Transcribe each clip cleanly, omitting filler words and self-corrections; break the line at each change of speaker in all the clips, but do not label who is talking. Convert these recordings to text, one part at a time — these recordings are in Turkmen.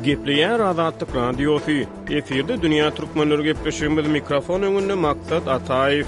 Gepleýär Azatlyk Radiosy. Efirde dünýä türkmenleri gepleşigimiz mikrofon öňünde Maksat Ataýew.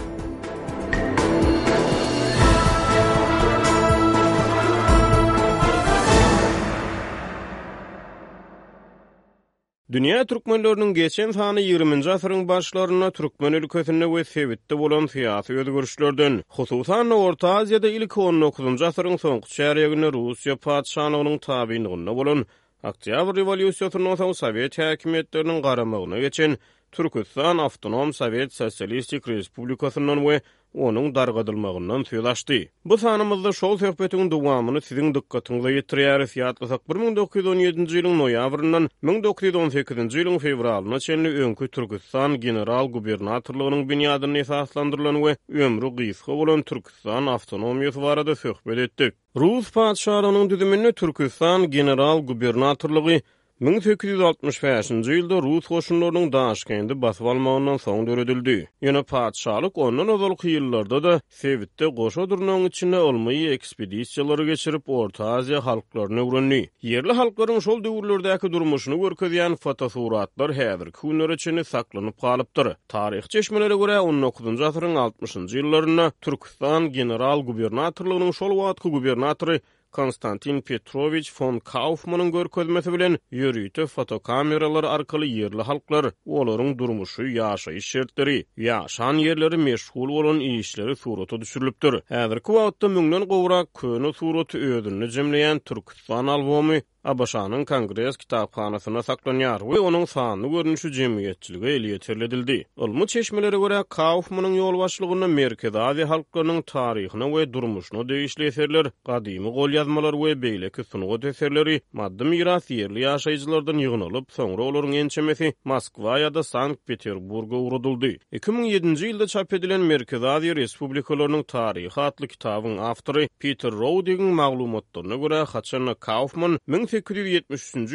Dünýä türkmenleriniň geçen sany ýigriminji asyryň başlarynda türkmen ülkesinde we sebitde bolan syýasy özgerişlerden, hususan-da, Orta Aziýada ilki on dokuzynjy asyryň soňky çärýeginde Russiýa patyşalygynyň tabynlygynda bolan Oktýabr rewolýusiýasyndan soň sowet häkimiýetleriniň garamagyna geçen Türküstan Awtonom Sowet Sosialistik Respublikasyndan we onuň dargadylmagyndan söz açdy. Bu sanymyzda şol söhbetiň dowamyny siziň dykgatyňyza ýetirýäris. Ýatlasak, 1917-nji ýylyň noýabryndan 1918-nji ýylyň fewralyna çenli öňki Türküstan general-gubernatorlygynyň binýadynda esaslandyrylan we ömri gysga bolan Türküstan awtonomiýasy barada söhbet etdik. Rus patyşalygynyň düzüminde Türküstan general-gubernatorlygy 1865-nji ýylda rus goşunlarynyň Daşkendi basyp almagyndan soň döredildi. Ýöne patyşalyk ondan ozalky ýyllarda-da sebitde goşa durnagyň içinde ylmy ekspedisiýalary geçirip, Orta Aziýa halklaryny öwrendi. Ýerli halklaryň şol döwürlerdäki durmuşyny görkezýän fotosuratlar häzirki günlere çenli saklanyp galypdyr. Taryhy çeşmelere görä, on dokuzynjy asyryň altmyşynjy ýyllarynda Türküstan general-gubernatorlygynyň şol wagtky gubernatory Konstantin Petrowiç fon Kaufmanyň görkezmesi bilen ýörite fotokameralar arkaly ýerli halklar, olaryň durmuşy, ýaşaýyş şertleri, ýaşan ýerleri, meşgul bolan işleri surata düşürilipdir. Häzirki wagtda müňden gowrak köne suraty özünde jemleýän Türküstan albomy ABŞ-nyň Kongres kitaphanasynda saklanýar we onuň sanly görnüşi jemgyýetçilige elýeterli edildi. Ylmy çeşmelere görä, Kaufmanyň ýolbaşçylygynda Merkezi Aziýa halklarynyň taryhyna we durmuşyna degişli eserler, gadymy golýazmalar we beýleki sungat eserleri, maddy miras ýerli ýaşaýjylardan ýygnalyp, soňra olaryň ençemesi Moskwa ýa-da Sankt-Peterburga ugradyldy. 2007-nji ýylda çap edilen Merkezi Aziýa respublikalarynyň taryhy atly kitabyň awtory Piter Roudigiň maglumatlaryna görä, haçan-da Kaufman 1873-nji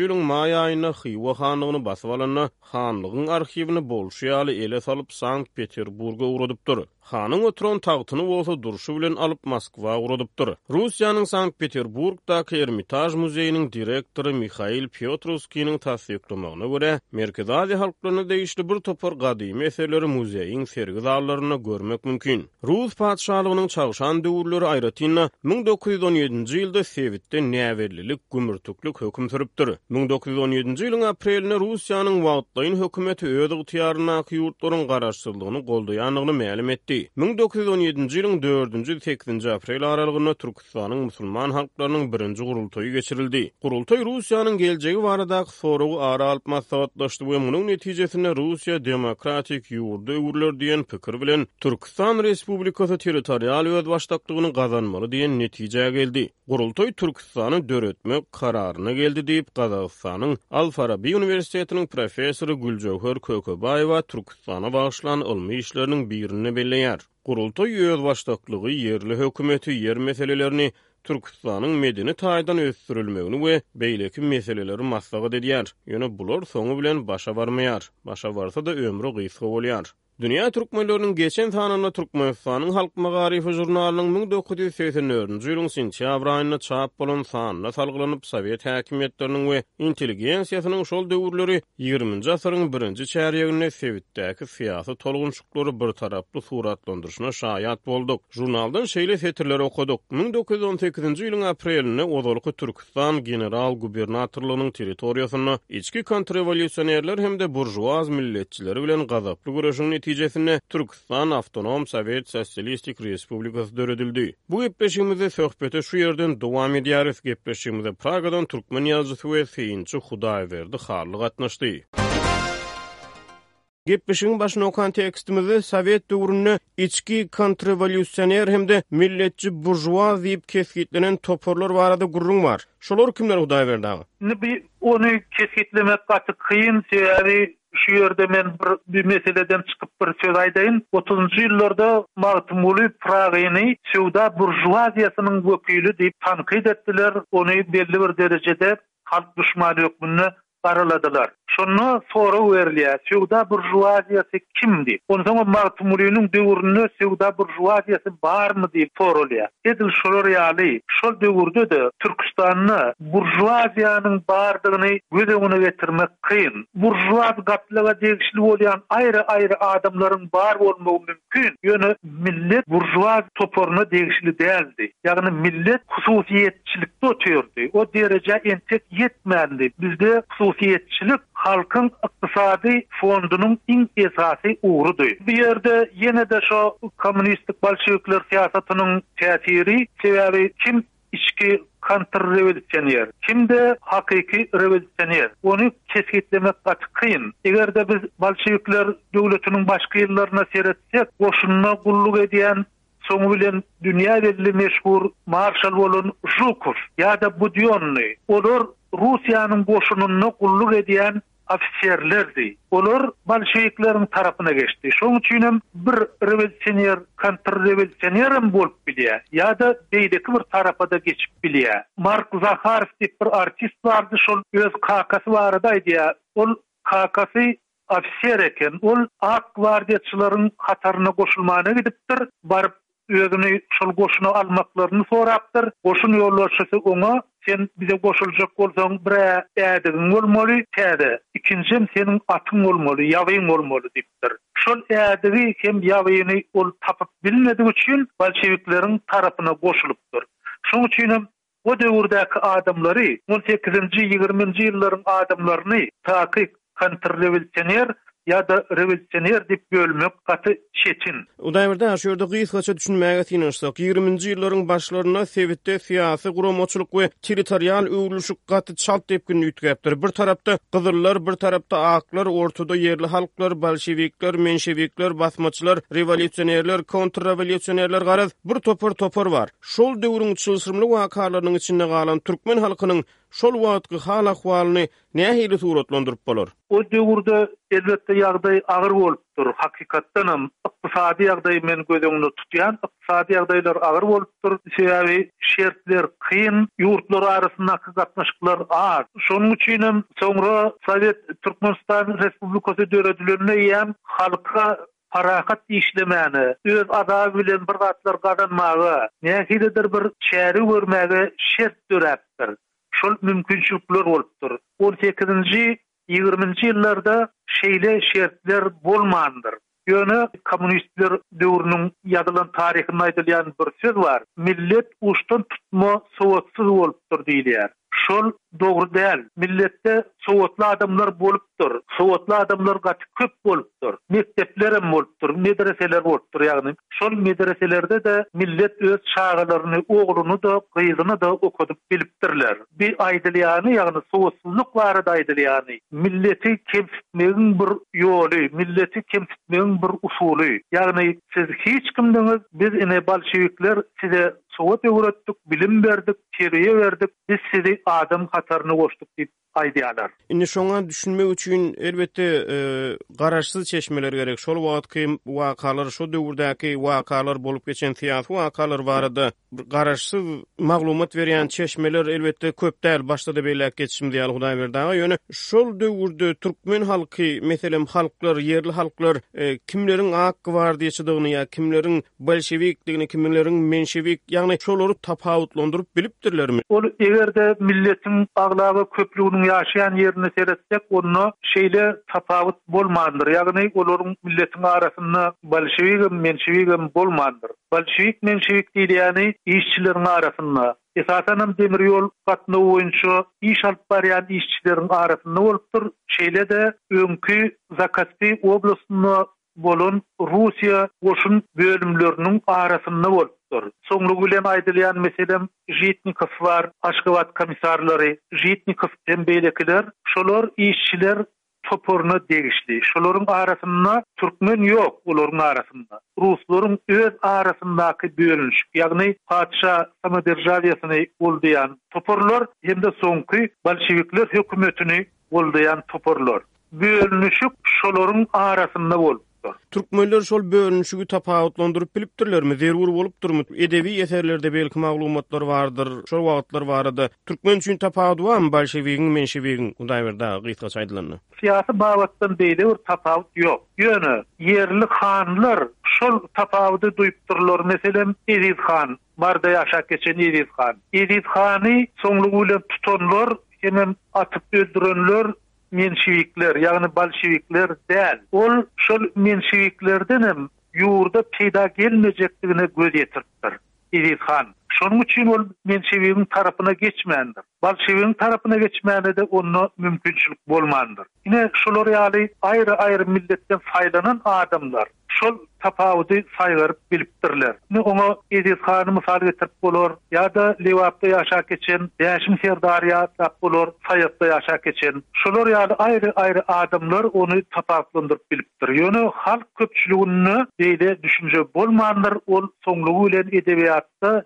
ýylyň maý aýynda Hywa hanlygyny basyp alanda, hanlygyň arhiwini bolşy ýaly ele salyp Sankt-Peterburga ugradypdyr. Hanyň oturan tagtyny bolsa durşy bilen alyp Moskwa ugradypdyr. Russiýanyň Sankt-Peterburgdaky Ermitaž muzeýiniň direktory Mihail Pýotrowskiniň tassyklamagyna görä, Merkezi Aziýa halklaryna degişli bir topar gadymy eserleri muzeýiň sergi zallarynda görmek mümkin. Rus patyşalygynyň çagşan döwürleri, aýratyn-da, 1917-nji ýylda sebitde näbellilik, gümürtiklik höküm sürüpdir. 1917-nji ýylyň aprelinde Russiýanyň wagtlaýyn hökümeti öz ygtyýaryndaky ýurtlaryň garaşsyzlygyny goldaýandygyny mälim etdi. 1917-nji ýylyň dördünji, sekizinji aprel aralygynda Türküstanyň musulman halklarynyň birinji gurultaýy geçirildi. Gurultaý Russiýanyň geljegi baradaky soragy ara alyp maslahatlaşdy we munuň netijesinde Russiýa demokratik ýurda öwrüler diýen pikir bilen Türküstan Respublikasy territorial özbaşdaklygyny gazanmaly diýen netijä geldi. Gurultaý Türküstany döretmek kararyna geldi diýip, Gazagystanyň Al-Farabi uniwersitetiniň professory Güljöwher Kökebaýewa Türküstana bagyşlan ylmy işleriniň birinde belleýär. Gurultaý özbaşdaklygy, ýerli hökümeti, ýer meselelerini, Türküstanyň medeni taýdan ösdürilmegini we beýleki meseleleri maslahat edýär. Ýöne bular soňy bilen başa barmaýar. Başa barsa-da ömri gysga bolýar. Dünýä türkmenleriniň geçen sanynda Türkmenistanyň Halk magaryfy žurnalynyň 1984-nji ýylyň sentýabr aýynda çap bolan sanyna salgylanyp, sowet häkimiýetleriniň we intelligensiýasynyň şol döwürleri ýigriminji asyryň birinji çärýeginde sebitdäki syýasy tolgunşyklary birtaraply suratlandyryşyna şaýat bolduk. Žurnaldan şeýle setirleri okadyk, 1918-nji ýylyň aprelinde ozalky Türküstan general-gubernatorlygynyň territoriýasynda içki kontrrewolýusionerler hem-de buržuaz milletçileri bilen gazaply göreşiň netijesinde Türküstan Awtonom Sowet Sosialistik Respublikasy döredildi. Bu gepleşigimizde söhbeti şu ýerden dowam edýäris. Gepleşigimize Pragadan türkmen ýazyjysy we synçy Hudaýberdi Hally gatnaşdy. Gepleşigiň başyny okan tekstimizde sowet döwründe içki kontrrewolýusioner hem-de milletçi buržuaz diýip kesgitlenen toparlar barada gürrüň bar. Şolar kimler Hudaýberdi aga?
Indi bi ony kesgitlemek gaty kyn, sebäbi şu ýerde men bir bi meseleden çykyp bir söz aýdaýyn. Otuzynjy ýyllarda Magtymguly Pyragyny söwda buržuaziýasynyň wekili diýip tankyt etdiler, ony belli bir derejede halk duşmany hökmünde. garaladylar. Şonda sorag berilýär, söwda buržuaziýasy kim diýip. Onsoňam Magtymgulynyň döwründe söwda buržuaziýasy barmy diýip soralýar. Edil şolar ýaly, şol döwürde-de Türküstanda buržuaziýanyň bardygyny göz öňüne getirmek kyn. Buržuaz gatlaga degişli bolýan aýry-aýry adamlaryň bar bolmagy mümkin, ýöne millet buržuaz toparyna degişli däldi. Ýagny millet hususyýetçilikde otyrdy. O derejä entek ýetmändi. Bizde hususyýetçilik halkyň ykdysady fondunyň iň esasy ugrudy. Bu ýerde ýene-de şo kommunistik bolşewikler syýasatynyň täsiri, sebäbi kim içki kontrrewolýusioner, kim-de hakyky rewolýusioner, ony kesgitlemek gaty kyn. Eger-de biz bolşewikler döwletiniň başky ýyllaryna seretsek, goşunda gulluk edýän, soňy bilen dünýä belli meşhur marşal bolan Žukow ýa-da Budýonnyý, olar Russiýanyň goşunynda gulluk edýän ofiserlerdi. Olar bolşewikleriň tarapyna geçdi. Şonuň üçin hem bir rewolýusioner kontrrewolýusionerem bolup bilýär ýa-da beýleki bir tarapa-da geçip bilýär. Mark Zaharow diýip bir artist bardy, şol öz kakasy barada aýdýar. Ol kakasy ofiser eken. Ol ak gwardiýaçylaryň hataryna goşulmana gidipdir. Baryp özüni şol goşuna almaklaryny sorapdyr. Goşun ýolbaşçysy oňa, Sen bize goşuljak bolsaň, bir-ä ädigiň bolmaly, täze, ikinjem seniň atyň bolmaly, ýabyň bolmaly diýipdir. Şol ädigi hem ýabyny ol tapyp bilmedigi üçin bolşewikleriň tarapyna goşulypdyr. Şoň üçinem O döwürdäki adamlary, on sekizinji, ýigriminji ýyllaryň adamlaryny takyk kontrrewolýusioner ýa-da rewolýusioner diýip bölmek gaty çetin.
Hudaýberdi aga, şu ýerde gysgaça düşünmäge synanyşsak, ýigriminji ýyllaryň başlarynda sebitde syýasy, guramaçylyk we territorial öwrülişik gaty çalt depginde üýtgäpdir. Bir tarapda gyzyllar, bir tarapda aklar, ortada ýerli halklar, bolşewikler, menşewikler, basmaçylar, rewolýusionerler, kontrrewolýusionerler, garaz, bir topar topar bar. Şol döwrüň çylşyrymly wakalarynyň içinde galan türkmen halkynyň şol wagtky hal-ahwalyny nähili suratlandyryp bolar?
O döwürde, elbetde, ýagdaý agyr bolupdyr. Hakykatdanam, ykdysady ýagdaýy men göz öňünde tutýan. Ykdysady ýagdaýlar agyr bolupdyr. Sebäbi şertler kyn, ýurtlar arasyndaky gatnaşyklar az. Şonuň üçinem soňra Sowet Türkmenistan Respublikasy döredilende eýýäm halka parahat işlemäne, öz azaby bilen bir zatlar gazanmaga, nähilidir bir çäre görmäge şert döräpdir. Şol mümkinçilikler bolupdyr. On sekizinji, ýigriminji ýyllarda şeýle şertler bolmandyr. Ýöne kommunistler döwrüniň ýazylan taryhynda aýdylýan bir söz bar, Millet uçdan tutma sowatsyz bolupdyr diýilýär. Şol dogry däl. Milletde sowatly adamlar bolupdyr. Sowatly adamlar gaty köp bolupdyr. Mekdeplerem bolupdyr, medreseler bolupdyr. Ýagny şol medreselerde-de millet öz çagalaryny, ogluny-da, gyzyny-da okadyp bilipdirler. Bi aýdylýany, ýagny sowatsyzlyk barada aýdylýany, milleti kemsitmegiň bir ýoly, milleti kemsitmegiň bir usuly. Ýagny siz hiç kimdiňiz, biz ine bolşewikler size Sowat öwretdik, bilim berdik, terbiýe berdik, biz sizi adam hataryna goşduk diýip aýdýarlar.
Indi şoňa düşünmek üçin, elbetde, garaşsyz çeşmeler gerek. Şol wagtky wakalar, şo döwürdäki wakalar, bolup geçen syýasy wakalar barada bir garaşsyz maglumat berýän çeşmeler, elbetde, köp däl. Başda-da belläp geçişimiz ýaly, Hudaýberdi aga, ýöne şol döwürde türkmen halky, meselem, halklar, ýerli halklar kimleriň ak gwardiýaçydygyny ýa kimleriň bolşewikdigini, kimleriň menşewik, ýagny şolary tapawutlandyryp bilipdirlermi?
Ol eger-de milletiň aglaba köplüginiň ýaşaýan ýerine seretsek, onda şeýle tapawut bolmandyr, ýagny olaryň milletiň arasynda bolşewigem, menşewigem bolmandyr. Bolşewik-menşewik diýilýäni işçileriň arasynda, esasanam demir ýol gatnawy boýunça iş alyp barýan işçileriň arasynda bolupdyr, şeýle-de öňki Zakaspi oblastynda bolan Russiýa goşun bölümleriniň arasynda bolupdyr. Soňlugy bilen aýdylýan meselem Žitnikow bar, Aşgabat komissarlary, Žitnikow hem beýlekiler, şolar işçiler toparyna degişli. Şolaryň arasynda türkmen ýok, olaryň arasynda. Ruslaryň öz arasyndaky bölünişik, ýagny patyşa samoderžawiýasyny goldaýan toparlar hem-de soňky bolşewikler hökümetini goldaýan toparlar. Bölünişik şolaryň arasynda bolupdyr. bolupdyr.
Türkmenler şol bölünişigi tapawutlandyryp bilipdirlermi? Zerur bolupdyrmy? Edebi eserlerde belki maglumatlar bardyr şol wagtlar barada. Türkmen üçin tapawudy barmy bolşewigiň, menşewigiň, Hudaýberdi aga, gysgaça aýdylanda?
Syýasy babatdan beýle bir tapawut ýok. Ýöne ýerli hanlar şol tapawudy duýupdyrlar. Meselem, Eziz han, Maryda ýaşap geçen Eziz han. Eziz hany soňlugy bilen tutanlar hemem atyp öldürenler menşewikler, ýagny bolşewikler däl. Ol şol menşewiklerdenem ýurda peýda gelmejekdigine göz ýetiripdir. Eziz han. Şonuň üçin ol menşewigiň tarapyna geçmändir. Bolşewigiň tarapyna geçmäne-de onda mümkinçilik bolmandyr. Ine, şular ýaly aýry-aýry milletden saýlanan adamlar şol tapawudy saýgaryp bilipdirler. Ine, oňa Eziz hany mysal getirip bolar, ýa-da Lebapda ýaşap geçen Bäşim serdary ýatlap bolar, Saýatda ýaşap geçen. Şolar ýaly aýry-aýry adamlar ony tapawutlandyryp bilipdir. Ýöne halk köpçüliginde beýle düşünje bolmandyr, ol soňlugy bilen edebiýatda,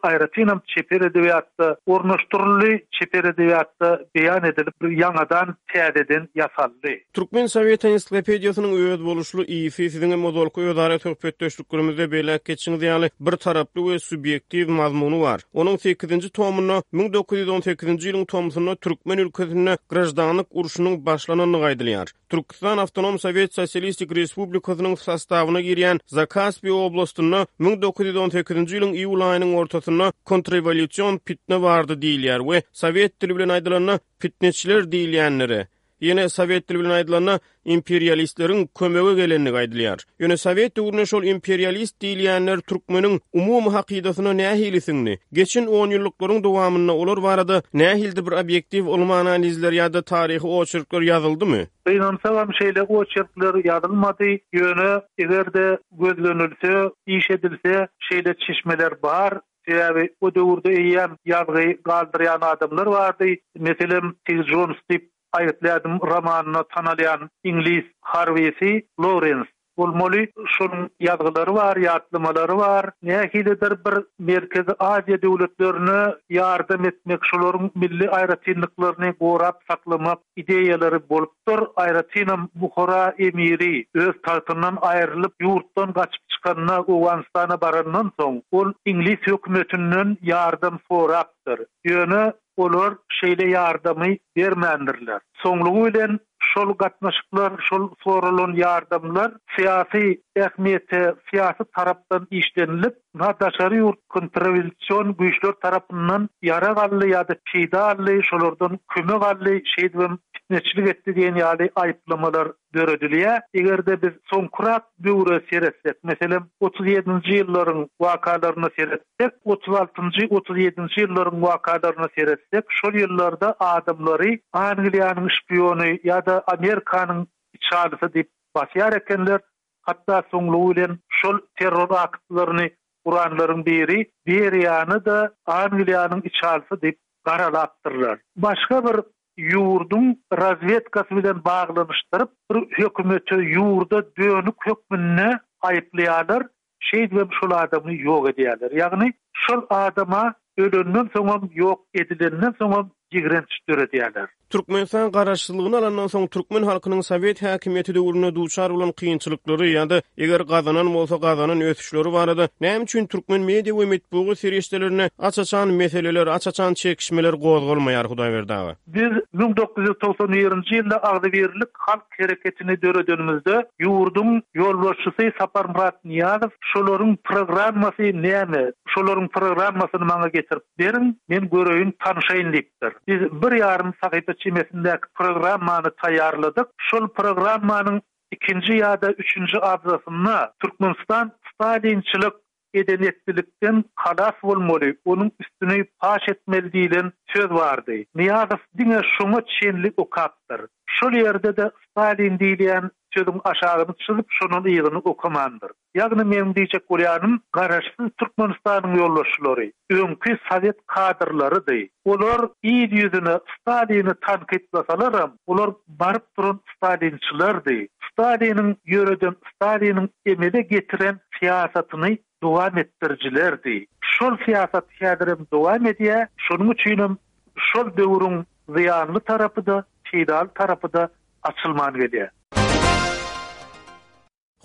aýratynam çeper edebiýatda ornaşdyryldy, çeper edebiýatda beýan edilip, ýaňadan, täzeden ýasaldy.
Türkmen sowet ensiklopediýasynyň özboluşly ysy siziňem ozalky özara söhbetdeşliklerimizde belläp geçişiňiz ýaly, bir taraply we subýektiw mazmuny bar. Onuň sekizinji tomunda 1918-nji ýylyň tomsunda türkmen ülkesinde graždanlyk urşunyň başlanandygy aýdylýar. Türküstan Awtonom Sowet Sosialistik Respublikasynyň sostawyna girýän Zakaspi oblastynda 1918-nji ýylyň iýul aýynyň ortasynda kontrrewolýusion pitne bardy diýilýär we sowet dili bilen aýdylanda pitneçiler diýilýänlere, ýene sowet dili bilen aýdylanda imperialistleriň kömege gelendigi aýdylýar. Ýöne sowet döwründe şol imperialist diýilýänler türkmeniň umumy hakydasyna nähili siňdi? Geçen onýyllyklaryň dowamynda olar barada nähilidir bir obýektiw ylmy analizler ýa-da taryhy oçerkler ýazyldymy?
Gynansagam şeýle oçerkler ýazylmady, ýöne eger-de gözlenilse, iş edilse şeýle çeşmeler bar. Sebäbi o döwürde eýýäm ýazgy galdyrýan adamlar bardy. Meselem, Tig Jons diýip Aýgytly ädim romanynda tanalýan iňlis harbysy Lorens bolmaly. Şonuň ýazgylary bar, ýatlamalary bar. Nähilidir bir Merkezi Aziýa döwletlerine ýardam etmek, şolaryň milli aýratynlyklaryny gorap saklamak ideýalary bolupdyr. Aýratynam Buhara emiri öz tagtyndan aýrylyp, ýurtdan gaçyp çykanda, Owganystana barandan soň, ol iňlis hökümetinden ýardam sorapdyr. Ýöne Olar şeýle ýardamy bermändirler. Soňlugy bilen şol gatnaşyklar, şol soralan ýardamlar syýasy ähmiýete, syýasy tarapdan işlenilip, na daşary ýurt kontrrewolýusion güýçler tarapyndan ýarag aldy ýa-da peýda aldy, şolardan kömek aldy, şeýdibem pitneçilik etdi diýen ýaly aýyplamalar döredilýär. Eger-de biz soňkurak döwre seretsek, meselem, 37-nji ýyllaryň wakalaryna seretsek, 36-njy, 37-nji ýyllaryň wakalaryna seretsek, şol ýyllarda adamlary Angliýanyň şpiony ýa-da Amerikanyň içalysy diýip basýar ekenler, hatda soňlugy bilen şol terror aktlaryny guranlaryň biri Beriýany-da Angliýanyň içalysy diýip garalapdyrlar. Başga bir ýurduň razwedkasy bilen baglanyşdyryp, bir hökümete, ýurda dönük hökmünde aýyplaýarlar, şeýdibem şol adamy ýok edýärler. Ýagny şol adama ölenden soňam, ýok edilenden soňam ýigrenç döredýärler.
Türkmenistan garaşsyzlygyny alandan soň türkmen halkynyň sowet häkimiýeti döwründe duçar bolan kynçylyklary ýa-da eger gazanan bolsa gazanan ösüşleri barada näme üçin türkmen media we metbugat serişdelerinde aç-açan meseleler, aç-açan çekişmeler gozgalmaýar Hudaýberdi aga?
Biz 1991-nji ýylda Agzybirlik halk hereketini döredenimizde ýurduň ýolbaşçysy Saparmyrat Nyýazow şolaryň programmasy näme, şolaryň programmasyny maňa getirip beriň, men göreýin, tanşaýyn diýipdir. Biz bir ýarym sahypa çemesindäki programmany taýýarladyk. Şol programmanyň ikinji ýa-da üçünji abzasynda Türkmenistan stalinçilik eden-etdilikden halas bolmaly, onuň üstüni paş etmeli diýlen söz bardy. Nyýazow diňe şoňa çenli okapdyr. Şol ýerde-de Stalin diýilýän sözüň aşagyny çyzyp, şondan yzyny okamandyr. Ýagny meniň diýjek bolýanym, garaşsyz Türkmenistanyň ýolbaşçylary öňki sowet kadrlarydy. Olar il ýüzüne Stalini tankytlasalaram, olar baryp duran stalinçilerdi. Staliniň ýöreden, Staliniň emele getiren syýasatyny dowam etdirijilerdi. Şol syýasat häzirem dowam edýär. Şonuň üçinem şol döwrüň zyýanly tarapy-da, peýdaly tarapy-da açylman gelýär.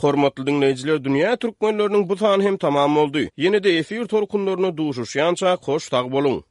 Hormatly diňleýjiler, Dünýä türkmenleriniň bu sany hem tamam boldy. Ýene-de efir tolkunlarynda duşuşýançak hoş sag boluň!